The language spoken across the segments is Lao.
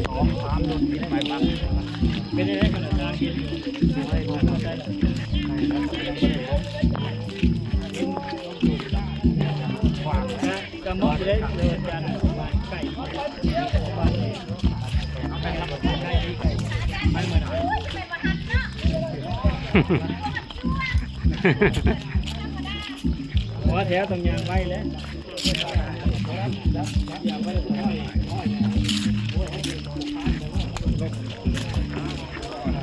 สองสามรถไปบัก เป็นจั่งใด๋ขนาดทางเห็นอยู่ ขวางนะ ก็เหมาะอยู่เด้ เออ อาจารย์ ใกล้ เพราะว่าแถวต้องย่างไวแล้ว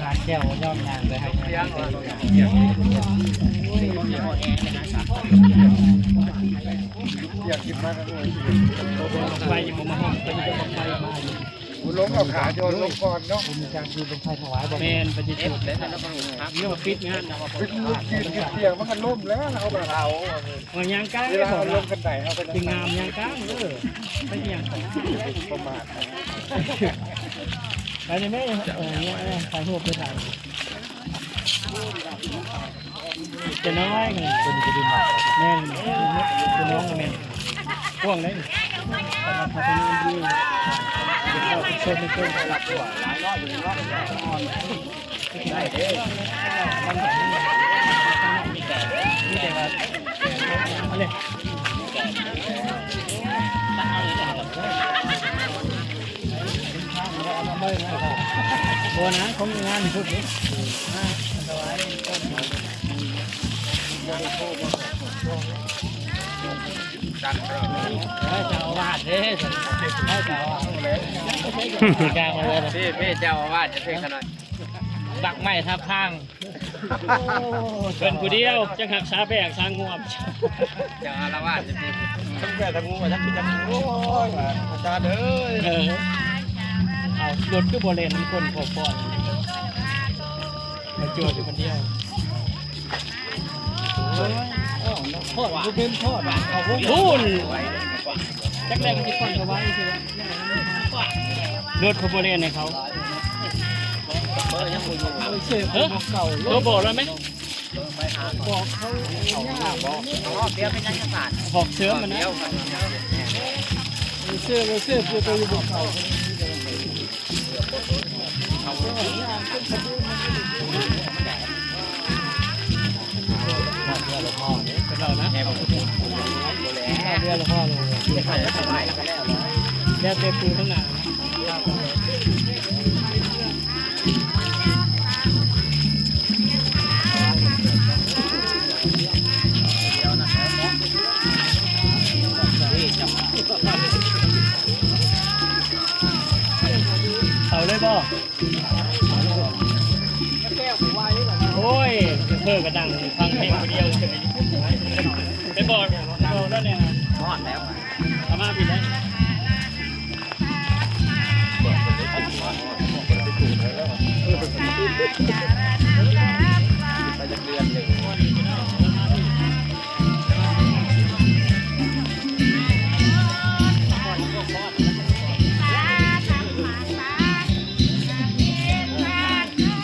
หาแจ่วย่อมย่างไปให้ อยากกินมากเลย ไปอยู่บ่มาฮอด ไปอยู่บ่ไปมาอยู่ กูลงเอาขาโยนลงก่อนเนาะ มีการจุดบั้งไฟถวายบ่ แม่น ไปจุด เรียกว่าปิดงาน ปิดงาน กินเสียงมันก็ล่มแล้ว เอาบ่เอา ว่าย่างกลาง เวลาเอาลงกันได๋ เอาไป สิงามย่างกลาง เออ ไปย่างกลาง ประมาท ไปนี่แม่ เออ เนี่ย เนี่ย ถ่ายรูปไปถ่าย จะน้อยไง แม่น จะน้องแม่น พ่วงได้ พัฒนาดี เป็นเจ้าเป็นโชคเป็นโชค หลักตัว หลายร้อยอยู่เนาะ ได้เด้อ มีแต่ว่า เอาเลย โอ้นะ ของงานนี่พุดนี่ เจ้าอาวาสเด้ เจ้าอาวาส กลางมาเลยนะ พี่ พี่ เจ้าอาวาสจะเทขนาด บักไม้ทับทาง เพิ่นผู้เดียวจักรักษาแบกสร้างงวม เจ้าอารวาสจังซี่ ทั้งแบกทั้งงวม ทั้งกินทั้ง โอ้ย อาจารย์เอ้ย เออ เอารถคือบ่เล่นคนพอก่อน มาจวดอยู่คนเดียว โอ้ย โอ้ย โอ้ย โอ้ย จักแลมันสิก่อนถวายคือ รถเขาบ่แล่นให้เขา เออ ยังบ่อยู่ เออ เก่า โทรบอกแล้วไหม บอกเขา เดี๋ยวเป็นยังไง หอกเสริมมันนะ เดี๋ยว เสื้อ เสื้อ เสื้อตัวอยู่บนเขา แล้วแต่ปูข้างหน้า เอาเลยบ่ โอ้ย เพิ่นก็นั่งฟังเพลงผู้เดียวเฉย ไปบอก บอกแล้วเนี่ย ฮอดแล้ว เอามาผิดแล้ว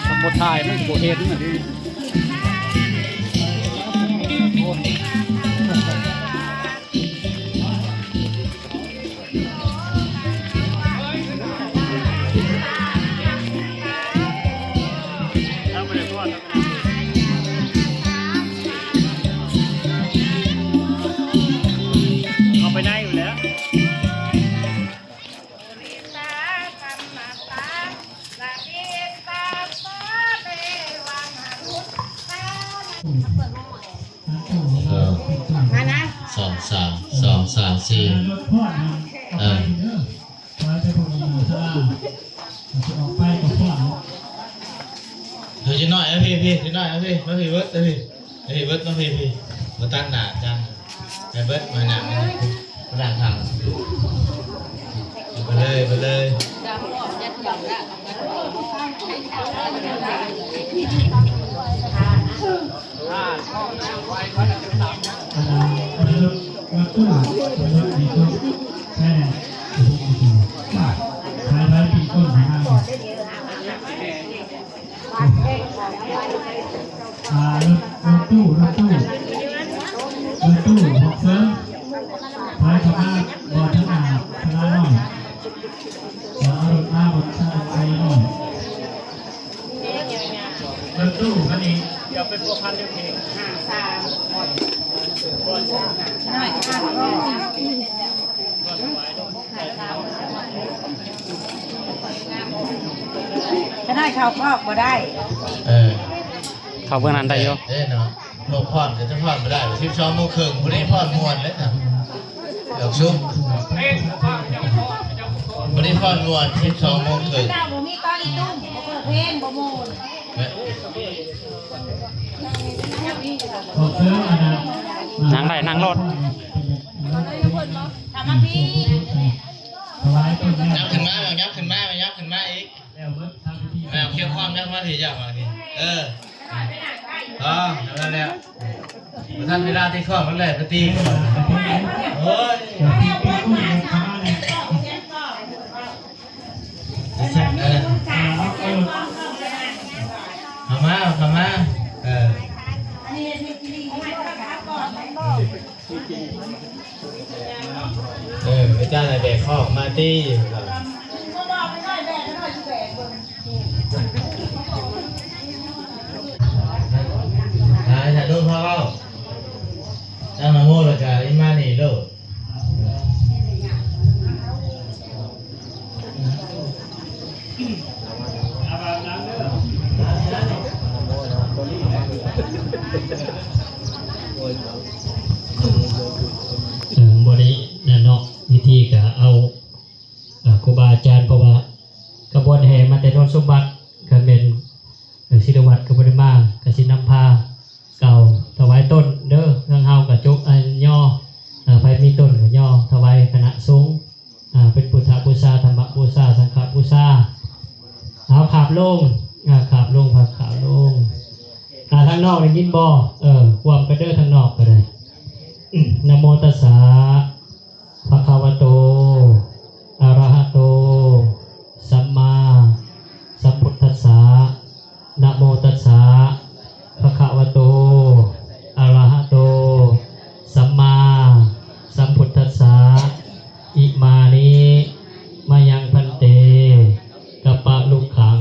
ถ้าบ่ถ่ายมันสิบ่เห็นอันนี้ เอาไปได้อยู่แล้ว เออ มานะ สอง สาม สอง สาม สี่ เออ เดี๋ยวจะน้อย เอาพี่ พี่ จะน้อย เอาพี่ มาพี่เบิด เอาพี่ เอาพี่เบิด มาพี่ พี่ มาตั้งหน้าอาจารย์ ไปเบิด มาหน้า มาหน้าทาง ไปเลย ไปเลย อ่า รถ รถตู้ รถดีตู้ ใช่ไหม ขาย ขายปีกต้นขายมา อ่า รถ รถตู้ รถตู้ รถตู้ ອອກເສີມ ຖອຍເຂົ້າມາບ່ອນທາງໜ້າສາລານ້ອຍ ແລ້ວເອົາລົດມາບ່ອນທາງໄກນ້ອຍ ລົດຕູ້ຄັນນີ້ ຈະໄດ້ເຂົ້າຄອກບໍ່ໄດ້ ເອີ ເຂົ້າເບື້ອງນັ້ນໄດ້ຢູ່ ເດ້ເນາະ ນົກພ້ອນກໍຈະພ້ອນບໍ່ໄດ້ ສິບສອງໂມງເຄິ່ງ ຜູ້ໃດພ້ອນມ່ວນແລ້ວນະ ດອກຊຸມ ຜູ້ໃດພ້ອນມ່ວນ ສິບສອງໂມງເຄິ່ງ ເຈົ້າບໍ່ມີຕອນອີຕຸ້ມ ບໍ່ເປີດເພງ ບໍ່ມ່ວນ ນັ່ງໄດ້ນັ່ງໂລດ ທຳມາພີ້ ຍັບຂຶ້ນມາ ຍັບຂຶ້ນມາ ຍັບຂຶ້ນມາອີກ ແລ້ວເບິດທຳພິທີ ແລ້ວຄຽວຄອມຍັບມາພີ້ ຍັບມາພີ້ ເອີ ອໍ ນັ້ນແຫຼະ ບໍ່ທັນເວລາທີ່ຄອມມັນແລ້ວກໍຕີ ໂອ້ຍ ເອີ ເຂົ້າມາ ເຂົ້າມາ ເອີ ເອີ ອາຈານໃຫ້ແບກຄອກມາຕິ ອາ ຖ້າໂດນພາເວົ້າ ຕັ້ງນະໂມ ແລ້ວກະອິມານີໂລດ. ເອີ ບໍ່ໄດ້ນັ້ນເນາະ ວິທີກະເອົາ ອ່າ ຄູບາອາຈານ ເພາະວ່າຂະບວນແຫ່ມາແຕ່ໂນນສົມບັດ ກະແມ່ນ ເອີ ສິລະວັດກະບໍ່ໄດ້ມາ ກະຊິນຳພາກ່າວຖວາຍຕົນເດີ. ທາງເຮົາກະຈົບ ອ່າ ຍໍ ເອີ ໃຜມີຕົນກະຍໍຖວາຍຄະນະສົງ ອ່າ ເປັນພຸດທະບູຊາ ທຳມະບູຊາ ສັງຄະບູຊາ. ເອົາ ຂາບລົງ ອ່າ ຂາບລົງ ພາຂາບລົງ. ອ່າ ທາງນອກໄດ້ຍິນບໍ່? ເອີ ຮ່ວມກັນເດີ ທາງນອກກະໄດ້. ນະໂມຕັດສະ ພະຄະວະໂຕ ອະລະຫະໂຕ ສຳມາສຳພຸດທັດສະ. ນະໂມຕັດສະ ພະຄະວະໂຕ ອະລະຫະໂຕ ສຳມາສຳພຸດທັດສະ. ອິມານິ ມະຍັງ ພັນເຕ ກັບປະລຸກຂັງ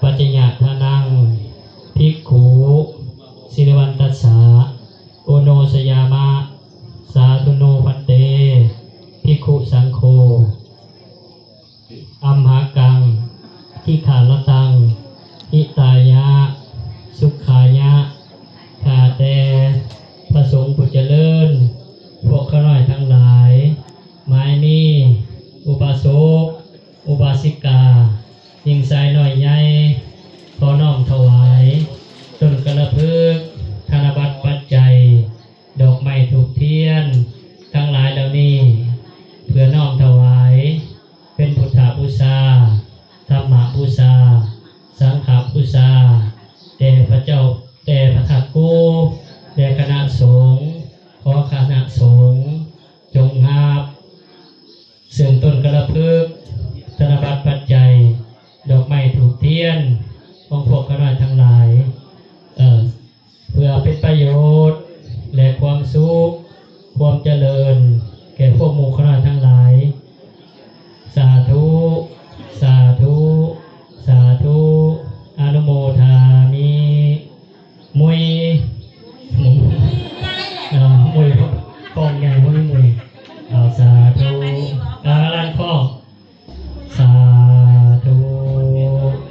ປັດຈະຍະທານັງ ພິກຂຸ ສິລະວັນຕັດສະ ໂອໂນຊະຍາມະ ສາທຸໂນ ພັນເຕ ພິກຂຸສັງໂຄ ອັມຫະກັງ ທິຄາລະຕັງ ຫິຕາຍະ ສຸຂາຍະ. ຂ້າແຕ່ພະສົງຜູ້ຈະເລີນ, ພວກຂ້ານ້ອຍທັງຫຼາຍ ໝາຍມີ ອຸບາສົກ ອຸບາສິກາ ຍິງຊາຍນ້ອຍໃຫຍ່ ຂໍນ້ອມຖວາຍຕົ້ນກະລະພຶກ, ທະນະບັດປັດໄຈ, ດອກໄມ້ທູບທຽນ ທັງຫຼາຍເຫຼົ່ານີ້ ເພື່ອນ້ອມຖວາຍເປັນພຸດທະບູຊາ, ທຳມະບູຊາ, ສັງຄະບູຊາ ແດ່ພະເຈົ້າ, ແດ່ພະທາດຄູ ແລະ ຄະນະສົງ. ຂໍຄະນະສົງຈົ່ງຮັບ ເຊິ່ງຕົ້ນກະລະພຶກ, ທະນະບັດປັດໄຈ, ດອກໄມ້ທູບທຽນ ຂອງພວກຂ້ານ້ອຍທັງຫຼາຍ, ເອີ ເພື່ອເປັນປະໂຫຍດ ແລະ ຄວາມສຸກ, ຄວາມຈະເລີນ ແກ່ພວກໝູ່ຂ້ານ້ອຍທັງຫຼາຍ. ສາທຸ ສາທຸ ສາທຸ ອະນຸໂມທາມິ. ມຸຍ ເອີ ມຸຍ ຂອງໃຫຍ່ ມຸຍ ມຸຍ ເອົາ ສາທຸ ອ່າ ລ້ານຂອງ ສາທຸ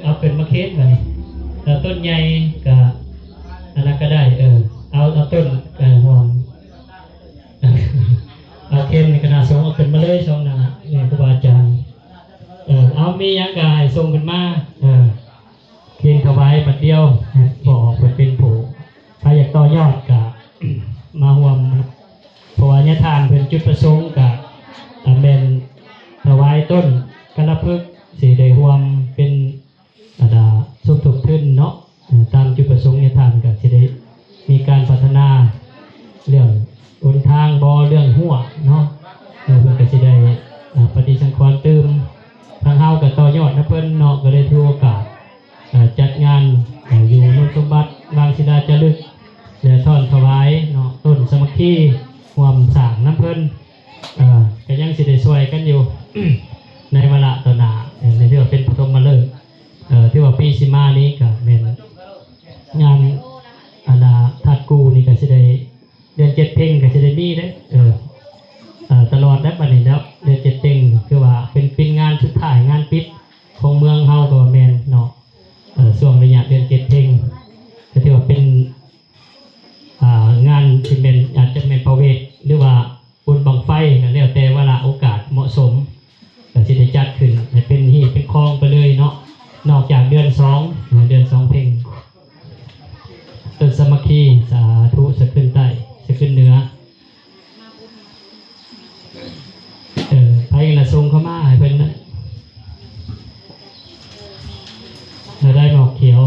ເອົາຂຶ້ນມາເຄັນບາດນີ້ ເອີ ຕົ້ນໃຫຍ່ກະ ອັນນັ້ນກະໄດ້ ເອີ ເອົາ ເອົາຕົ້ນ ເອີ ຫອມ ເອົາເຄັນ ຄະນະສົງ ເອົາຂຶ້ນມາເລີຍ ສອງໜ້າ ແມ່ຄູບາອາຈານ ເອີ ເອົາ ມີຫຍັງກະໃຫ້ສົ່ງຂຶ້ນມາ ເອີ ເຄນຖວາຍບາດດຽວ ໃຫ້ພໍ່ອອກເພິ່ນເປັນຜູ້ ໃຜຢາກຕໍ່ຍອດກະມາຮ່ວມ ເພາະວ່າຍາທ່ານເພິ່ນຈຸດປະສົງກະ ອາ ແມ່ນຖວາຍຕົ້ນກະລະພຶກ ຊິໄດ້ຮ່ວມເປັນ ອັນນ່າ ສົມທົບທຶນເນາະ ເອີ ຕາມຈຸດປະສົງຍາທ່ານກະຊິໄດ້ມີການພັດທະນາເລື່ອງຫົນທາງບໍ່ ເລື່ອງຮົ້ວເນາະ ເອີ ເພິ່ນກະຊິໄດ້ ອາ ປະຕິສັງຂອນຕື່ມ ທາງເຮົາກະຕໍ່ຍອດນຳເພິ່ນເນາະ ກະເລີຍຖືໂອກາດ ເອີ ຈັດງານ ເອີ ຢູ່ໂນນສົມບັດ ວາງສິລາຈາລຶກ ແລະ ທ້ອນຖວາຍເນາະ ຕົ້ນສາມັກຄີ ຮ່ວມສ້າງນຳເພິ່ນ ເອີ ກໍຍັງຊິໄດ້ຊ່ວຍກັນຢູ່ ໃນວາລະຕໍ່ໜ້າ ເອີ ໃນທີ່ວ່າເປັນປະຖົມມະເລີກ ເອີ ຖືວ່າປີຊິມານີ້ກໍແມ່ນງານ ອັນນ່າ ທາດກູ່ນີ້ກໍຊິໄດ້ ເດືອນເຈັດເພັງກໍຊິໄດ້ມີເດ້ ເອີ ເອີ ຕະຫຼອດແລ້ວບັດນີ້ແລ້ວ ເດືອນເຈັດເພັງ ຄືວ່າເປັນ ເປັນງານສຸດທ້າຍ ງານປິດຂອງເມືອງເຮົາກໍວ່າແມ່ນເນາະ ເອີ ຊ່ວງໄລຍະເດືອນເຈັດເພັງ ກໍຖືວ່າເປັນ ອ່າ ງານທີ່ແມ່ນ ອາດຈະແມ່ນພະເວດ ຫຼືວ່າບຸນບັ້ງໄຟ ກໍແລ້ວແຕ່ວາລະໂອກາດເໝາະສົມ ກໍຊິໄດ້ຈັດຂຶ້ນໃຫ້ເປັນຮີເປັນຄອງໄປເລີຍເນາະ ນອກຈາກເດືອນສອງ ເດືອນສອງເພັງ ຕົ້ນສາມັກຄີ ສາທຸ ສະຂຶ້ນໃຕ້ ສະຂຶ້ນເໜືອ ເອີ ໃຜລະສົ່ງເຂົ້າມາໃຫ້ເພິ່ນນະ ລະໄດ້ໝອກຂຽວ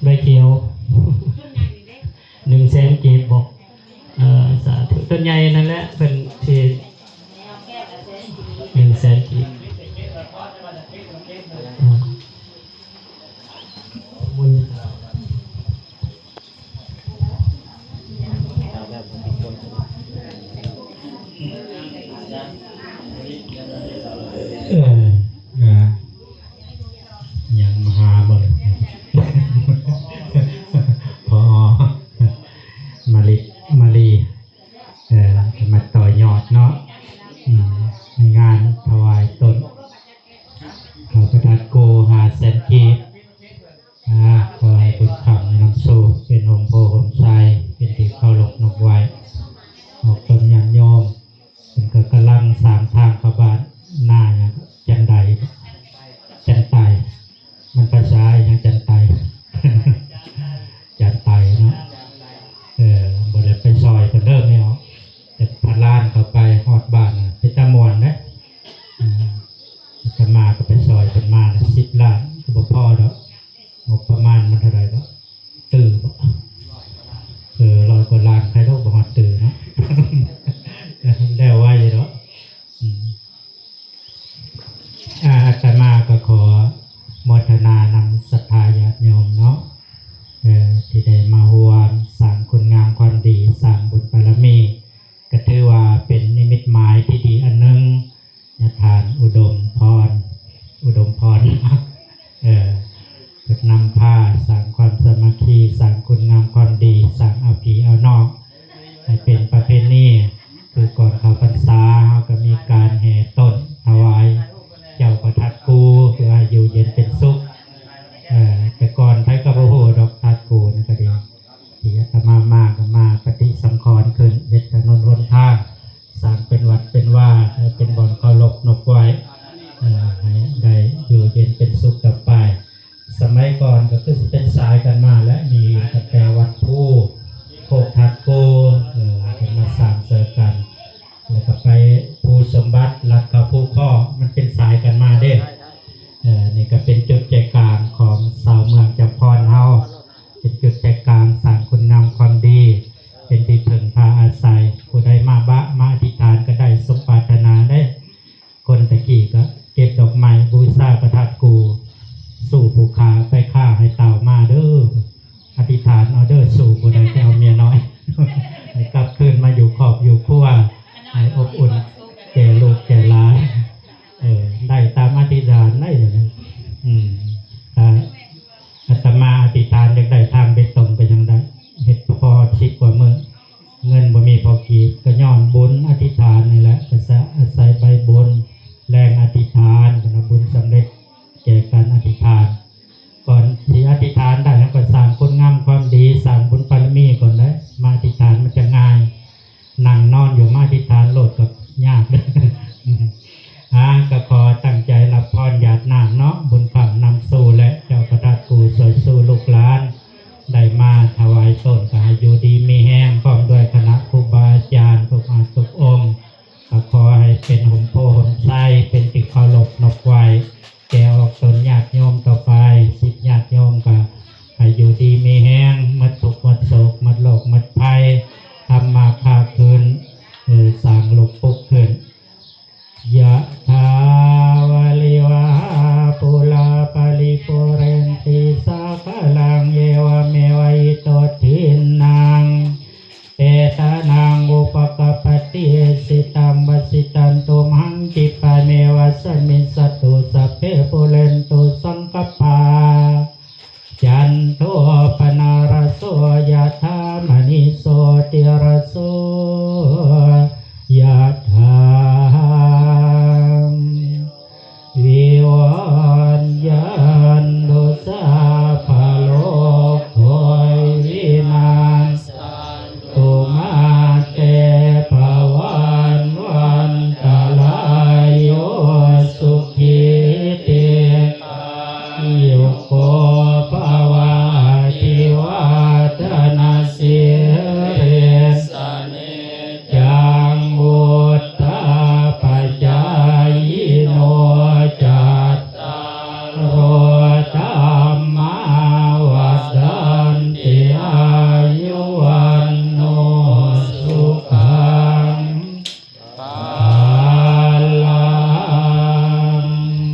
ໃບຂຽວ ໜຶ່ງແສນກີບບໍ ເອີ ສາທຸ ຕົ້ນໃຫຍ່ນັ້ນແຫຼະ ເພິ່ນຊິ ໜຶ່ງແສນກີບ ເອີ. ເອີ ນະ ຍັງມາຫາບໍ່ ພໍມາລິ ມາລີ ເອີ ມາຕໍ່ຍອດເນາະ ອືມ ໃນງານຖວາຍຕົ້ນ ເຂົ້າໄປທາດກູ່ຫ້າແສນກີບ ອາ ຂໍໃຫ້ບຸນຄ້ຳນຳສູ່ ເປັນຮົ່ມໂພຮົ່ມໄຊ ເປັນທີ່ເຄົາລົບນົບໄຫວ້ ອອກຕົນຍາດໂຍມ ເພິ່ນກໍກຳລັງສ້າງທາງເຂົ້າບ້ານນາຫຍັງ ຈັນໄດ ຈັນໄຕ ມັນພາສາຫຍັງ ຈັນໄຕ ຈັນໄຕເນາະ ເອີ ບໍ່ໄດ້ໄປຊ່ອຍເພິ່ນເດີແມ່ອອກ ແຕ່ພາລານເຂົ້າໄປຮອດບ້ານ ເປັນຕາມ່ວນເດ້ ອາ ອາດຕະມາກໍໄປຊ່ອຍເພິ່ນມານະ ສິບລ້ານກໍບໍ່ພໍດອກ ງົບປະມານມັນເທົ່າໃດກໍ ຕື້ບໍ ເອີ ຮ້ອຍກວ່າລ້ານ ໃຜດອກບໍ່ຮອດຕື້ເນາະ ແລ້ວໄວຢູ່ດອກ ອືມ ອາ ອາດຕະມາກໍຂໍໂມທະນານຳສັດທາຍາດໂຍມເນາະ ເອີ ທີ່ໄດ້ມາຮ່ວມສ້າງຄຸນງາມຄວາມດີ ສ້າງບຸນບາລະມີ ກໍຖືວ່າເປັນນິມິດໝາຍທີ່ດີອັນໜຶ່ງ ຍາທ່ານອຸດົມພອນ ອຸດົມພອນ ເອີ ເພິ່ນນຳພາສ້າງຄວາມສາມັກຄີ ສ້າງຄຸນງາມຄວາມດີ ສ້າງເອົາພີ່ເອົານ້ອງໃຫ້ເປັນປະເພນີ ຄືກ່ອນເຂົ້າພັນສາ ເຮົາກໍມີການແຫ່ຕົ້ນຖວາຍເຈົ້າພະທາດກູ່ ເພື່ອໃຫ້ຢູ່ເຢັນເປັນສຸກ ເອີ ແຕ່ກ່ອນໃຜກໍບໍ່ຮູ້ດອກ ທາດກູ່ນັ້ນກໍດີ ທີ່ອາດຕະມາມາກໍມາປະຕິສັງຂອນຂຶ້ນ ເຮັດຖະໜົນຫົນທາງ ສ້າງເປັນວັດເປັນວາ ໃຫ້ເປັນບ່ອນເຄົາລົບນົບໄຫວ້ ເອີ ໃຫ້ໄດ້ຢູ່ເຢັນເປັນສຸກຕໍ່ໄປ. ສະໄໝກ່ອນກໍຄືຊິເປັນສາຍກັນມາແຫຼະ ມີຕັ້ງແຕ່ວັດພູ ໂຄກທາດກູ່ ເອີ ເພິ່ນມາສ້າງເສີມກັນ ແລ້ວກໍໄປພູສົມບັດ ລັດເຂົ້າພູຄໍ້ ມັນເປັນສາຍກັນມາເດ້. ເອີ ນີ້ກໍເປັນຈຸດໃຈກາງຂອງຊາວເມືອງຈຳພອນເຮົາ ເປັນຈຸດໃຈກາງສ້າງຄຸນງາມຄວາມດີ ເປັນທີ່ເພິ່ງພາອາໄສ. ຜູ້ໃດມາບະ ມາອະທິຖານກໍໄດ້ສົມປາດຖະໜາເດ້. ຄົນແຕ່ກີ້ກໍເກັບດອກໄມ້ບູຊາພະທາດກູ່ ສູ່ຜູ້ຂ້າໄປຂ້າໃຫ້ຕາວມາເດີ ອະທິຖານເອົາເດີ ສູ່ຜູ້ໃດໄປເອົາເມຍນ້ອຍ ໃຫ້ກັບຄືນມາຢູ່ຄອບຢູ່ຄົວ ໃຫ້ອົບອຸ່ນແກ່ລູກແກ່ຫຼານ ເອີ ໄດ້ຕາມອະທິຖານໄດ້ຢູ່ນະ ອືມ ອາ ອາດຕະມາອະທິຖານຢາກໄດ້ທາງເບຕົງກໍຍັງໄດ້ ເຮັດພໍສິບກວ່າມື້ ເງິນບໍ່ມີພໍກີບ ກໍຍ້ອນບຸນອະທິຖານນີ້ແຫຼະ ກໍອາໄສໃບບຸນ ແຮງອະທິຖານ ເພິ່ນວ່າບຸນສຳເລັດແກ່ການອະທິຖານ. ກ່ອນຊິອະທິຖານໄດ້ ເຮົາກໍສ້າງຄຸນງາມຄວາມດີ ສ້າງບຸນບາລະມີກ່ອນໄດ໋ ມາອະທິຖານມັນຈະງ່າຍ ນັ່ງນອນຢູ່ມາອະທິຖານໂລດກໍຍາກ. ອາ ກໍຂໍຕັ້ງໃຈຮັບພອນຫຍາດນ້ຳເນາະ ບຸນຄ້ຳນຳສູ່ ແລະ ເຈົ້າພະທາດກູ່ຊ່ວຍຊູລູກຫຼານ ໄດ້ມາຖວາຍຕົ້ນ ກໍໃຫ້ຢູ່ດີມີແຮງ ພ້ອມດ້ວຍຄະນະຄູບາອາຈານທຸກອາດທຸກອົງ ກໍຂໍໃຫ້ເປັນຮົ່ມໂພຮົ່ມໄຊ ເປັນທີ່ເຄົາລົບນົບໄຫວ້ ແກ່ອອກຕົນຍາດໂຍມຕໍ່ໄປ ສິດຍາດໂຍມກໍໃຫ້ຢູ່ດີມີແຮງ ໝົດທຸກໝົດໂສກ ໝົດໂລກໝົດໄພ ທຳມາຄ້າຂຶ້ນ ເອີ ສ້າງລຸກປຸກຂຶ້ນ. ຍະຖາວາລິວະຫາປູລາປະລິປູເຣນຕິສາຄະລັງ ເອວະເມວະອິໂຕທິນນະ ໂສ ຍະຖາ ວິວັດຍັນຕຸ ສາບພະໂລກ ໂຄວິນັດສັນຕຸ ມາເຕພະວັດວັນຕະລາໂຍ ສຸຂີ ດີກາຍຸໂກ ພະວະ ອະພິວາທະນະສີລິສສະນິຈຈັງ ວຸດທາປະຈາຍິໂນ ຈັດຕາໂລ ທຳມາ ວັດທັນຕິ ອາຍຸ ວັນໂນ ສຸຂັງ ພະລັງ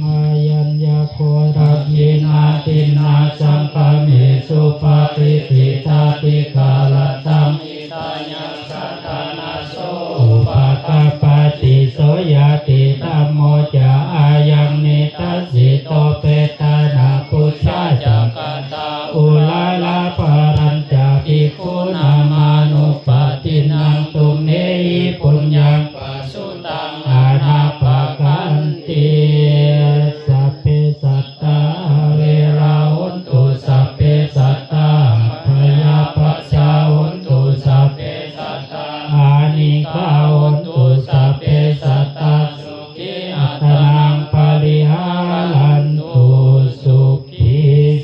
ອາຍຸ ວັນໂນ ສຸຂັງ ພະລັງ ອາຍັນຍາໂກ ທັກຂິນາທິນນາ ສັງຄະເມສຸ ປະຕິທິຖາທິກາລັດທັງ ທິຕາຍັງ ສະຖານະໂສ ອຸປະກັບປະຕິ ໂສຍາຕິທຳໂມ ຈະອາຍັງ ນິທັດສິໂຕ ເປຕານາ ປຸດຊາ ຈັກກະຕາ ອຸລາລາ ພະລັນຈະ ພິກຂຸນາມານຸປະທິນນັງ ຕຸມເມຫິ ປຸນຍັງ ປະສຸຕັງ ອະນາປະກັນຕິ ສັບເພສັດ ຕາ ອາເວລາ ໂຫນຕຸ ສັບເພສັດຕາ ອາພະຍາປັດຊາ ໂຫນຕຸ ສັບເພສັດຕາ ອານິກາ ໂຫນຕຸ ສັບເພສັດຕາ ສຸຂີ ອັດຕະນັງ ປະລິຫາຣັນຕຸ ສຸຂີ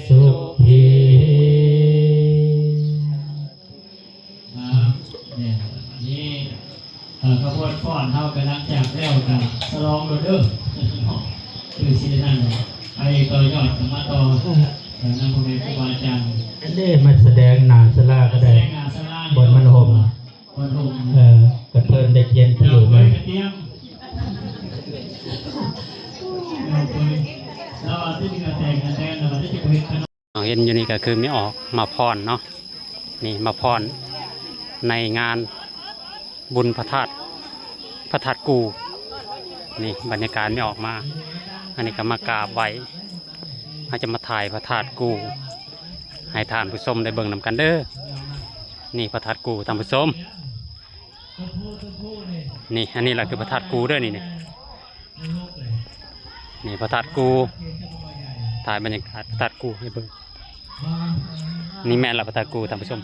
ສຸຂີ. ອ່າ ແມ່ນ ອັນນີ້ ເອີ ຂະບວນຟ້ອນເຮົາກະຫຼັງຈາກແລ້ວກະສະຫຼອງໂລດເດີ ຄືຊິໄດ້ນັ້ນ ໄປຕໍ່ຍອດກັນມາຕໍ່ ເອີ ນຳພໍ່ແມ່ຄູບາອາຈານ ອັນນີ້ມາສະແດງໜ້າສາລາກະໄດ້ ມາສະແດງໜ້າສາລາ ບ່ອນມັນຮົ່ມ ບ່ອນຮົ່ມ ເອີ ກະເພິ່ນໄດ້ຂຽນຄິວມາ ເອີ ເພິ່ນ ລາວວ່າຊິກະແຕ່ງກະແຕ່ງ ລາວວ່າຊິໄປເຮັດຂະໜົມ ເຮົາເຫັນຢູ່ນີ້ກະຄືແມ່ອອກມາຟ້ອນເນາະ ນີ້ມາຟ້ອນໃນງານບຸນພະທາດ ພະທາດກູ່ ນີ້ບັນຍາກາດແມ່ອອກມາ ອັນນີ້ກະມາກາບໄຫວ້ ເຮົາຈະມາຖ່າຍພະທາດກູ່ໃຫ້ທ່ານຜູ້ຊົມໄດ້ເບິ່ງນຳກັນເດີ ນີ້ພະທາດກູ່ທ່ານຜູ້ຊົມ ນີ້ ອັນນີ້ລະຄືພະທາດກູ່ເດີ ນີ້ ນີ້ ນີ້ພະທາດກູ່ ຖ່າຍບັນຍາກາດພະທາດກູ່ໃຫ້ເບິ່ງ ນີ້ແມ່ນລະພະທາດກູ່ທ່ານຜູ້ຊົມ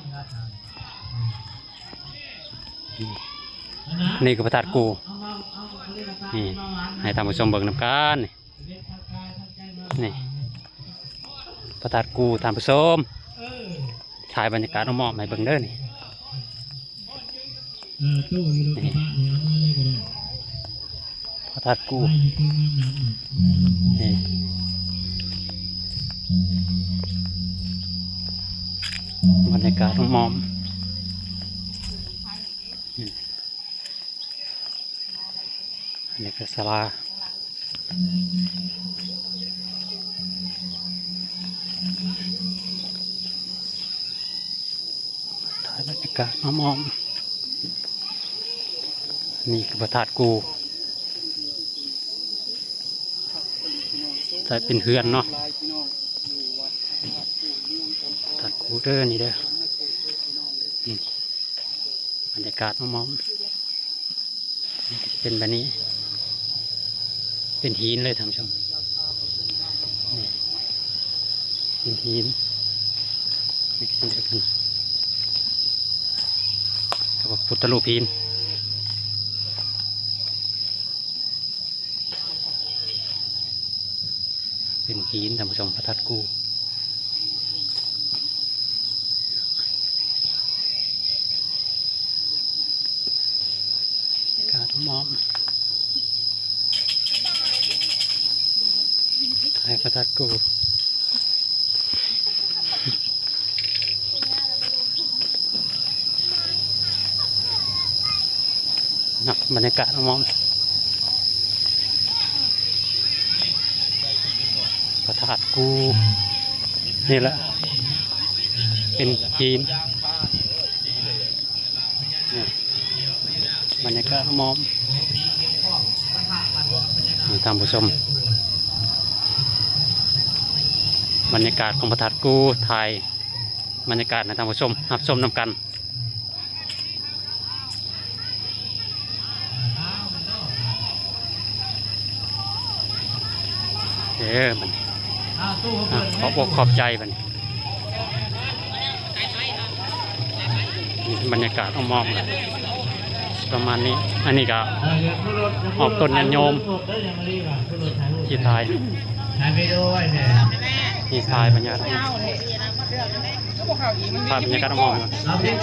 ນີ້ຄືພະທາດກູ່ ນີ້ ໃຫ້ທ່ານຜູ້ຊົມເບິ່ງນຳກັນ ນີ້ ນີ້ ພະທາດກູ່ທ່ານຜູ້ຊົມ ຖ່າຍບັນຍາກາດອ້ອມໆໃຫ້ເບິ່ງເດີນີ້ ນີ້ ພະທາດກູ່ ນີ້ ບັນຍາກາດອ້ອມໆ ອັນນີ້ກະສາລາ ຖ່າຍບັນຍາກາດອ້ອມໆ ນີ້ຄືພະທາດກູ່ ໃສ່ເປັນເຮືອນເນາະ ພະທາດກູ່ເດີ ນີ້ເດີ ນີ້ ບັນຍາກາດອ້ອມໆ ເປັນແບບນີ້ ເປັນຫີນເລີຍທ່ານຜູ້ຊົມ ນີ້ ເປັນຫີນ ນີ້ເຊັ່ນດຽວກັນ ກັບພະພຸດທະຮູບຫີນ ເປັນຫີນທ່ານຜູ້ຊົມ ພະທາດກູ່ ກາດມອມ ຖ່າຍພະທາດກູ່. ເນາະ ບັນຍາກາດອ້ອມໆ ພະທາດກູ່ ນີ້ແຫຼະ ເປັນຫີນ ນີ້ ບັນຍາກາດອ້ອມໆ ນີ້ທ່ານຜູ້ຊົມ ບັນຍາກາດຂອງພະທາດກູ່ ຖ່າຍບັນຍາກາດໃຫ້ທ່ານຜູ້ຊົມຮັບຊົມນຳກັນ. ເອີ ບັດນີ້ ອ່ະ ຂອບອົກຂອບໃຈບັດນີ້. ນີ້ບັນຍາກາດອ້ອມໆ ປະມານນີ້. ອັນນີ້ກະອອກຕົນຍາດໂຍມທີ່ຖ່າຍ ນີ້ຖ່າຍບັນຍາກາດ ຖ່າຍບັນຍາກາດອ້ອມໆ.